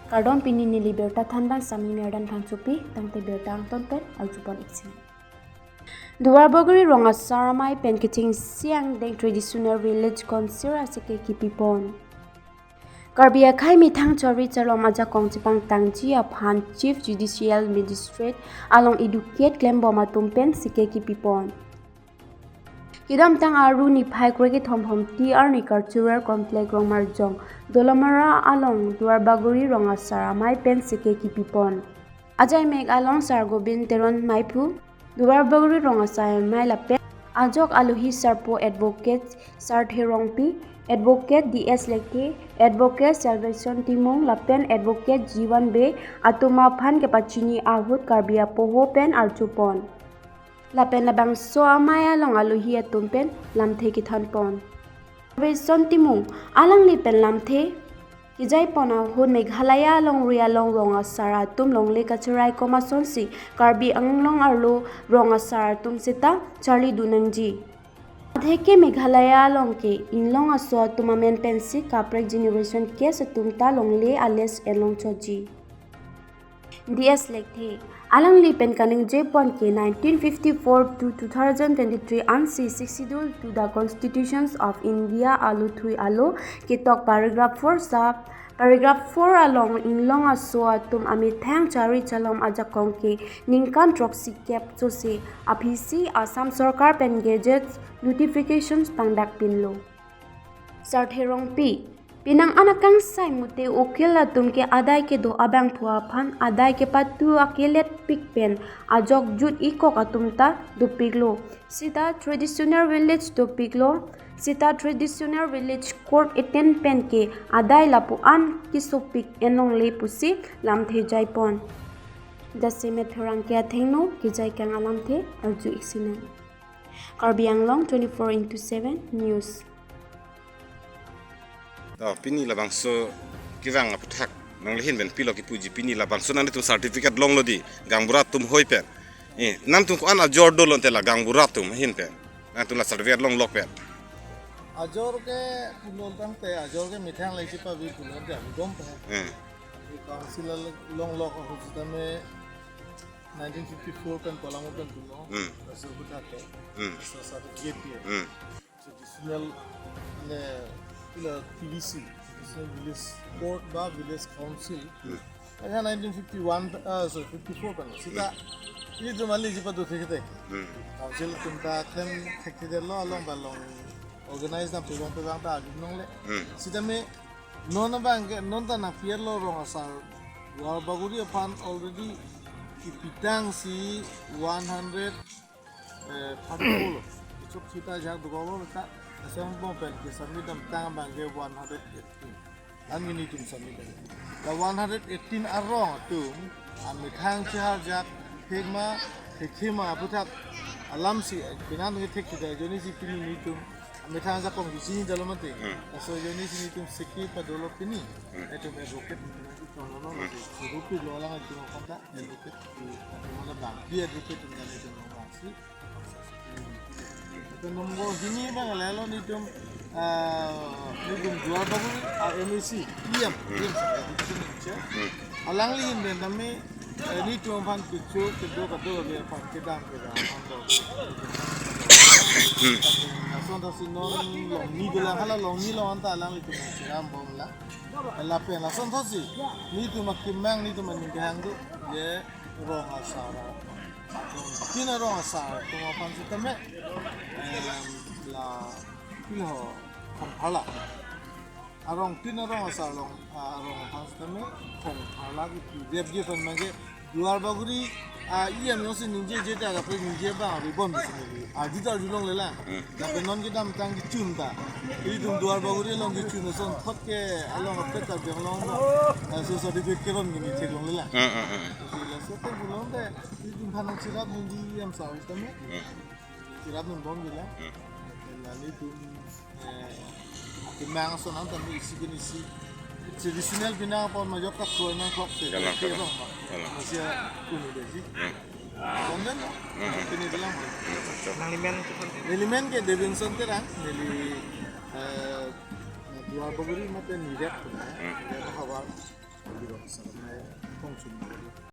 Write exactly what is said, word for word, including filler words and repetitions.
Kardom, pini neli birta thanbang Sami Merdan Phangchopi, tangte birta angton pen arjupon iksin. Duarbagori rong asar amei pen kechengsi angdeng Traditional Village Council asike kipipon. Karbi akhei methang chari chalom ajakong chepangtangji aphan Chief Judicial Magistrate along educate klembom atum pen sike kipipon. Kedamtang Aru niphai krekethom Homti arni Cultural Complex Rongmarjong Dolamara along Duarbagori rong asar amei pen sike kipipon. Ajai mek along Sar Gobin Teron Meiphu, Duarbagori rong asar amei lapen ajok alohi sarpo Advocate Sarthe Rongpi, Advocate D S Lekthe, Advocate Salvation Timung lapen Advocate Jiwan Bey atum aphan kepachini ahut Karbi apoho pen arjupon. Lapen labangso amei along alohi atum pen lamthe kethanpon. Salvation Timung alangli pen lamthe kejaipon ahut Meghalaya alongri along rong asar atum longle kacherai komasonsi Karbi Anglong arlo rong asar atum seta charlidun nangji. Atheke Meghalaya along ke inglong aso atum amen pensi kaprek generation case atum ta longle ales enlong choji. D S Lekthe alangli pen kaningjepon ke nineteen fifty-four to two thousand twenty-three ansi Sixth Schedule to the Constitutions of India aluthui alo ketok paragraph four sub paragraph four along inglong aso atum amethang chari chalom ajakong ke ningkan throksi kep chose aphisi Assam Sorkar pen gazette notifications pangdakpinlo. Sarthe Rongpi, penang an akangsai mute ukil atum ke adai kedo abangphu aphan adai kepatu akelet pik pen ajok jut ikok atum ta dopiklo. Seta Traditional Village dopiklo. Seta Traditional Village Court iten pen ke adai lapu an kesopik enlongle pusi lamthe jaipon. Jasemet Pherangke athengno kejaikang alamthe arju iksinang. Karbi Anglong twenty-four into seven News. To, pini labangso kevang aputhak nangli ahin pen pilo kipuji, pini labangso nanglitum certificate longlo di, gaonbura atum hoi pen. Eh, nangtum ko-an ajor dolo ante la gaonbura atum ahin pen. Nangtum la certificate longlok pen. Ajor ke pulo tangte, ajor ke methang lagi si pavi pulo tangte, avi dom pe. Eh. Council longlok ahut sitame nineteen fifty-four pen Kolamo pen pulo. Hmm. Laso aputhak ke. Hmm. Laso certificate ke. Hmm. Traditional, ne, ila T V C, Traditional Village Court ba Village Council. Hmm. Aya nineteen fifty-one, ah, sorry, fifty-four pen. Seta, Hmm. ilitum aliji pado thekte. Hmm. Council atum ta klem thekthedetlo along ba long organize nangpibom pibang ta adim longle. Hmm. Sitame non abang ke, non ta nangpi-etlo rong asar Duarbagori aphan already kipitangsi one hundred, eh, thirty-four lo. Chok sita jak dugolo ta, asam bom pen ke submit damtang abang ke one hundred eighteen. An nelitum submit dam. La one hundred eighteen arong atum amethang chehar jak thekma, thekthe ma aputhak alamsi, eh, penang ke thekthedetji ajoinesi pini nelitum amethang ajakong kechini dalo mate. Hmm. Laso ajoinesi nelitum siki padolo pini. Hmm. Itum advocate nelitum nelitum tolo lo, Hmm. laso surupi lo alang itum konta advocate, eh, mana bang, dia advocate nelitum bang si. Itum nombor hini bang lelo nelitum, ah, nelitum Duarbagori, ah, M A C, E M, Hmm. E M, education minister. Hmm. Alangli ahin pen tame, eh, nelitum aphan kecho, kedo, kedo, le aphan kedam, kedam, aphan do. Hmm. Lason thasi non longni dolang, hala longni long anta alanglitum cherambomlang. Lapen lason thasi nelitum akemang, nelitum aning kehang do, je rong asar. Tin arong asar atum aphan sitame, em, la, pilo ho, Khongpharla. Arong tin arong asar along, ah, arong aphan sitame Khongpharla ke pu. Dep je aphan mage Duarbagori, ah, E M jongsi ningjeje ta kaprek ningje abang aribom di sini. Arju ta arjulongle lang. Hmm. Lapen non kedamtang kechun ta. Ilitum Duarbagori along kechun asonthot ke along apet ta Karbi Anglong ba. Ah, so certificate keron gini theklongle lang. Hmm, hmm, hmm. Jadi laso te pulote ilitum aphan nangcherapdunji E M sar sitame. Hmm. Cherapdunbomji lang. Hmm. Lapen la nelitum, eh, kemang ason an tame isi pen isi. Traditional penang apot majok kakroi nangkok te. Galang, ke galang. Bang, Bang. Galang. Masih kuno desi. Hmm. Konten, no? Hmm. Pini bilang, Bang. Hmm, betul. Nangli men? Neli men ke Devinson Terang, neli, eh, Duarbagori mate Nirep, Hmm. Nirep Havar. Birok Sarnai, Kongsun.